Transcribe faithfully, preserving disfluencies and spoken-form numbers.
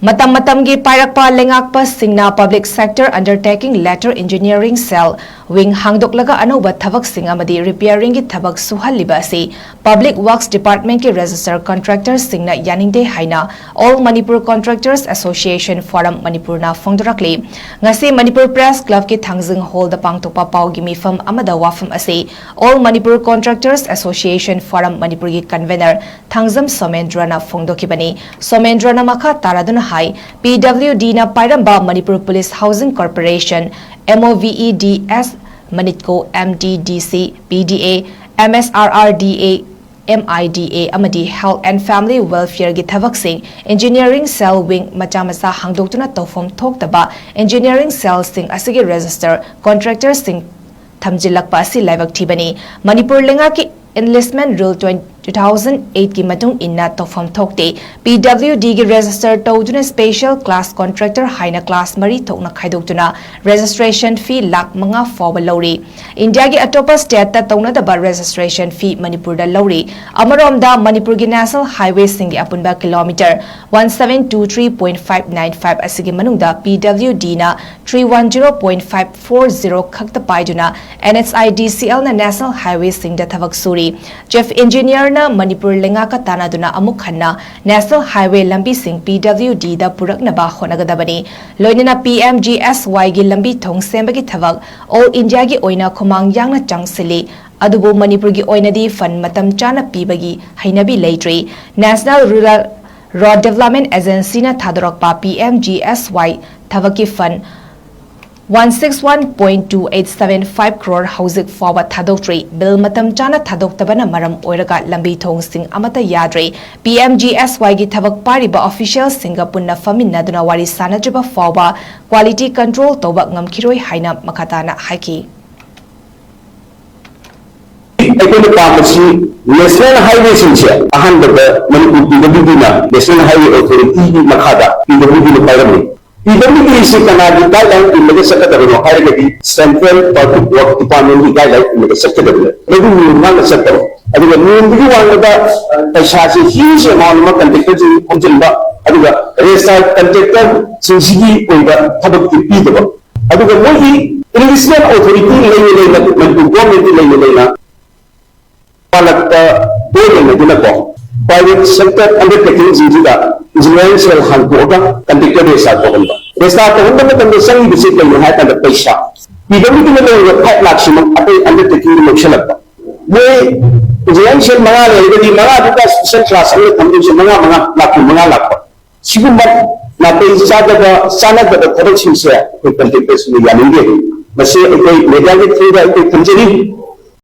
ꯃꯇꯝ ꯃꯇꯝꯒꯤ ꯄꯥꯏꯔꯛꯄ ꯂꯩꯉꯥꯛꯄꯁꯤꯡꯅ Public Sector Undertaking Letter Engineering Cell Wing ꯍꯥꯡꯗꯣꯛꯂꯒ ꯑꯅꯧꯕ ꯊꯕꯛꯁꯤꯡ ꯑꯃꯗꯤ ꯔꯤꯄꯤꯌꯥꯔꯤꯡꯒꯤ ꯊꯕꯛ ꯁꯨꯍꯜꯂꯤꯕ ꯑꯁꯤ Public Works Department ꯀꯤ register contractor ꯁꯤꯡꯅ ꯌꯥꯅꯤꯡꯗꯦ ꯍꯥꯏꯅ All Manipur Contractors Association Forum ꯃꯅꯤꯄꯨꯔꯅ ꯐꯣꯡꯗꯣꯔꯛꯂꯤ꯫ ꯉꯁꯤ ꯃꯅꯤꯄꯨꯔ ꯄ꯭ꯔꯦꯁ ꯀ꯭ꯂꯕꯀꯤ ꯊꯥꯡꯖꯤꯡ ꯍꯣꯜꯗ ꯄꯥꯡꯊꯣꯛꯄ ꯄꯥꯎꯒꯤ ꯃꯤꯐꯝ ꯑꯃꯗ ꯋꯥꯐꯝ ꯑꯁꯤ All Manipur Contractors Association Forum ꯃꯅꯤꯄꯨꯔꯒꯤ convener ꯊꯥꯡꯖꯝ ꯁꯣꯃꯦꯟꯗ꯭ꯔꯅ ꯐꯣꯡꯗꯣꯛꯈꯤꯕꯅꯤ꯫ ꯁꯣꯃꯦꯟꯗ꯭ꯔꯅ ꯃꯈꯥ ꯇꯥꯔꯗꯨꯅ ꯍꯥꯏ, PWD ꯅ ꯄꯥꯏꯔꯝꯕ Manipur Police Housing Corporation, MOVEDS, MANITCO, MTDC, PDA, MSRRDA, MIDA ꯑꯃꯗꯤ Health and Family Welfare ꯒꯤ ꯊꯕꯛꯁꯤꯡ Engineering Cell Wing ꯃꯆꯥ ꯃꯆꯥ ꯍꯥꯡꯗꯣꯛꯇꯨꯅ ꯇꯧꯐꯝ ꯊꯣꯛꯇꯕ Engineering Cell ꯁꯤꯡ ꯑꯁꯤꯒꯤ register contractor ꯁꯤꯡ ꯊꯝꯖꯤꯜꯂꯛꯄ ꯑꯁꯤ ꯂꯥꯏꯕꯛ ꯊꯤꯕꯅꯤ꯫ ꯃꯅꯤꯄꯨꯔ ꯂꯩꯉꯥꯛꯀꯤ Enlistment Rule twenty, two thousand eight ꯀꯤ ꯃꯇꯨꯡ ꯏꯟꯅ ꯇꯧꯐꯝ ꯊꯣꯛꯇꯦ꯫ PWD ꯒꯤ register ꯇꯧꯗꯨꯅ special class contractor ꯍꯥꯏꯅ class ꯃꯔꯤ ꯊꯣꯛꯅ ꯈꯥꯏꯗꯣꯛꯇꯨꯅ registration fee ꯂꯥꯈ ꯃꯉꯥ ꯐꯥꯎꯕ ꯂꯧꯔꯤ꯫ ꯏꯟꯗꯤꯌꯥꯒꯤ ꯑꯇꯣꯞꯄ state ꯇ ꯇꯧꯅꯗꯕ registration fee ꯃꯅꯤꯄꯨꯔꯗ ꯂꯧꯔꯤ꯫ ꯑꯃꯔꯣꯝꯗ ꯃꯅꯤꯄꯨꯔꯒꯤ National Highway ꯁꯤꯡꯒꯤ ꯑꯄꯨꯟꯕ kilometre one seven two three point five nine five ꯑꯁꯤꯒꯤ ꯃꯅꯨꯡꯗ PWD ꯅ three one zero point five four zero ꯈꯛꯇ ꯄꯥꯏꯗꯨꯅ NHIDCL ꯅ National Highway ꯁꯤꯡꯗ ꯊꯕꯛ ꯁꯨꯔꯤ꯫ Chief Engineer ꯅ ꯃꯅꯤꯄꯨꯔ ꯂꯩꯉꯥꯛꯀ ꯇꯥꯟꯅꯗꯨꯅ ꯑꯃꯨꯛ ꯍꯟꯅ National Highway ꯂꯝꯕꯤꯁꯤꯡ PWD ꯗ ꯄꯨꯔꯛꯅꯕ ꯍꯣꯠꯅꯒꯗꯕꯅꯤ꯫ ꯂꯣꯏꯅꯅ PMGSY ꯒꯤ ꯂꯝꯕꯤ ꯊꯣꯡ ꯁꯦꯝꯕꯒꯤ ꯊꯕꯛ All India ꯒꯤ ꯑꯣꯏꯅ ꯈꯨꯃꯥꯡ ꯌꯥꯡꯅ ꯆꯪꯁꯤꯜꯂꯤ꯫ ꯑꯗꯨꯕꯨ ꯃꯅꯤꯄꯨꯔꯒꯤ ꯑꯣꯏꯅꯗꯤ fund ꯃꯇꯝ ꯆꯥꯅ ꯄꯤꯕꯒꯤ ꯍꯩꯅꯕꯤ ꯂꯩꯇ꯭ꯔꯤ꯫ National Rural Road Development Agency ꯅ ꯊꯥꯗꯣꯔꯛꯄ PMGSY ꯊꯕꯛꯀꯤ fund one six one point two eight seven five crore ꯍꯧꯖꯤꯛ ꯐꯥꯎꯕ ꯊꯥꯗꯣꯛꯇ꯭ꯔꯤ꯫ Bill ꯃꯇꯝ ꯆꯥꯅ ꯊꯥꯗꯣꯛꯇꯕꯅ ꯃꯔꯝ ꯑꯣꯏꯔꯒ ꯂꯝꯕꯤ ꯊꯣꯡꯁꯤꯡ ꯑꯃꯠꯇ ꯌꯥꯗ꯭ꯔꯤ꯫ PMGSY ꯒꯤ ꯊꯕꯛ ꯄꯥꯏꯔꯤꯕ official ꯁꯤꯡꯒ ꯄꯨꯟꯅ ꯐꯝꯃꯤꯟꯅꯗꯨꯅ ꯋꯥꯔꯤ ꯁꯥꯅꯗ꯭ꯔꯤꯕ ꯐꯥꯎꯕ quality control ꯇꯧꯕ ꯉꯝꯈꯤꯔꯣꯏ ꯍꯥꯏꯅ ꯃꯈꯥ ꯇꯥꯅ ꯍꯥꯏꯈꯤ꯫ ꯑꯩꯈꯣꯏꯅ ꯄꯥꯝꯕꯁꯤ National Highway ꯁꯤꯡꯁꯦ ꯑꯍꯥꯟꯕꯗ ꯃꯅꯤꯄꯨꯔ PWD ꯅ National Highway Authority ꯒꯤ ꯃꯈꯥꯗ PWD ꯅ ꯄꯥꯏꯔꯝꯃꯤ꯫ PWD ꯁꯤ ꯀꯅꯥꯒꯤ guideline ꯏꯜꯂꯒ ꯆꯠꯀꯗꯕꯅꯣ ꯍꯥꯏꯔꯒꯗꯤ Central Public Work Department ꯀꯤ guideline ꯏꯜꯂꯒ ꯆꯠꯀꯗꯕꯅꯤ꯫ ꯃꯗꯨ ꯅꯤꯌꯣꯝ ꯉꯥꯛꯅ ꯆꯠꯇꯕ꯫ ꯑꯗꯨꯒ ꯅꯤꯌꯣꯝꯗꯨꯒꯤ ꯋꯥꯡꯃꯗ ꯄꯩꯁꯥꯁꯤ huge amount ꯑꯃ contractor ꯁꯤꯡ ꯈꯣꯝꯖꯤꯟꯕ, ꯑꯗꯨꯒ rest ꯀꯟꯇ꯭ꯔꯦꯛꯇꯔꯁꯤꯡꯁꯤꯒꯤ ꯑꯣꯏꯕ ꯊꯕꯛꯇꯤ ꯄꯤꯗꯕ, ꯑꯗꯨꯒ ꯃꯣꯏꯒꯤ ꯏꯟꯗꯤꯖꯤꯅꯁ ꯑꯣꯊꯣꯔꯤꯇꯤ ꯂꯩꯅ ꯂꯩꯅ, ꯃꯅꯤꯄꯨꯔ ꯒꯣꯔꯃꯦꯟꯒꯤ ꯂꯩꯅ ꯂꯩꯅ ꯄꯥꯜꯂꯛꯄ ꯒꯣꯔꯃꯦꯟ ꯑꯗꯨꯅꯀꯣ ꯄ꯭ꯔꯥꯏꯚꯦꯠ ꯁꯦꯛꯇꯔ ꯑꯟꯗꯔꯇꯦꯀꯤꯡꯁꯤꯡꯁꯤꯗ ꯏꯟꯖꯤꯅꯤꯌꯥꯔꯤꯡ ꯁꯦꯜ ꯍꯥꯟꯗꯣꯛꯑꯒ ꯀꯟꯇ꯭ꯔꯦꯛꯇꯔ ꯔꯦꯖꯤꯁꯇꯥꯔ ꯇꯧꯍꯟꯕ꯫ ꯔꯦꯖꯤꯁꯇꯥꯔ ꯇꯧꯍꯟꯕ ꯃꯇꯝꯗ ꯆꯪꯉꯤꯕꯁꯤ ꯀꯩꯅꯣ ꯍꯥꯏ ꯀꯥꯟꯗ ꯄꯩꯁꯥ ꯄꯤꯗꯕꯗꯨꯅ ꯂꯩꯔꯤꯕ ꯐꯥꯏꯚ ꯂꯥꯈꯁꯤꯃꯛ ꯑꯇꯩ ꯑꯟꯗꯔꯇꯦꯀꯤꯡꯗ ꯂꯧꯁꯤꯜꯂꯛꯄ꯫ ꯃꯣꯏ ꯏꯟꯖꯤꯅꯤꯌꯥꯔꯤꯡ ꯁꯦꯜ ꯃꯉꯥ ꯂꯩꯔꯒꯗꯤ ꯃꯉꯥꯗꯨꯗ ꯏꯁꯄꯤꯁꯦꯜ ꯀ꯭ꯂꯥꯁ ꯑꯃꯗ ꯊꯝꯗꯣꯏꯁꯦ ꯃꯉꯥ ꯃꯉꯥ ꯂꯥꯛ ꯀꯨꯟ ꯃꯉꯥ ꯂꯥꯛꯄ꯫ ꯁꯤꯒꯨꯝꯕ ꯅꯥꯇꯩ ꯆꯥꯗꯕ, ꯆꯥꯟꯅꯗꯕ ꯊꯕꯛꯁꯤꯡꯁꯦ ꯑꯩꯈꯣꯏ ꯀꯟꯇ꯭ꯔꯦꯛꯇꯔꯁꯤꯡꯅ ꯌꯥꯅꯤꯡꯗꯦ꯫ ꯃꯁꯤ ꯑꯩꯈꯣꯏ ꯃꯦꯗꯤꯌꯥꯒꯤ ꯊ꯭ꯔꯨꯗ ꯑꯩꯈꯣꯏ ꯊꯝꯖꯔꯤ꯫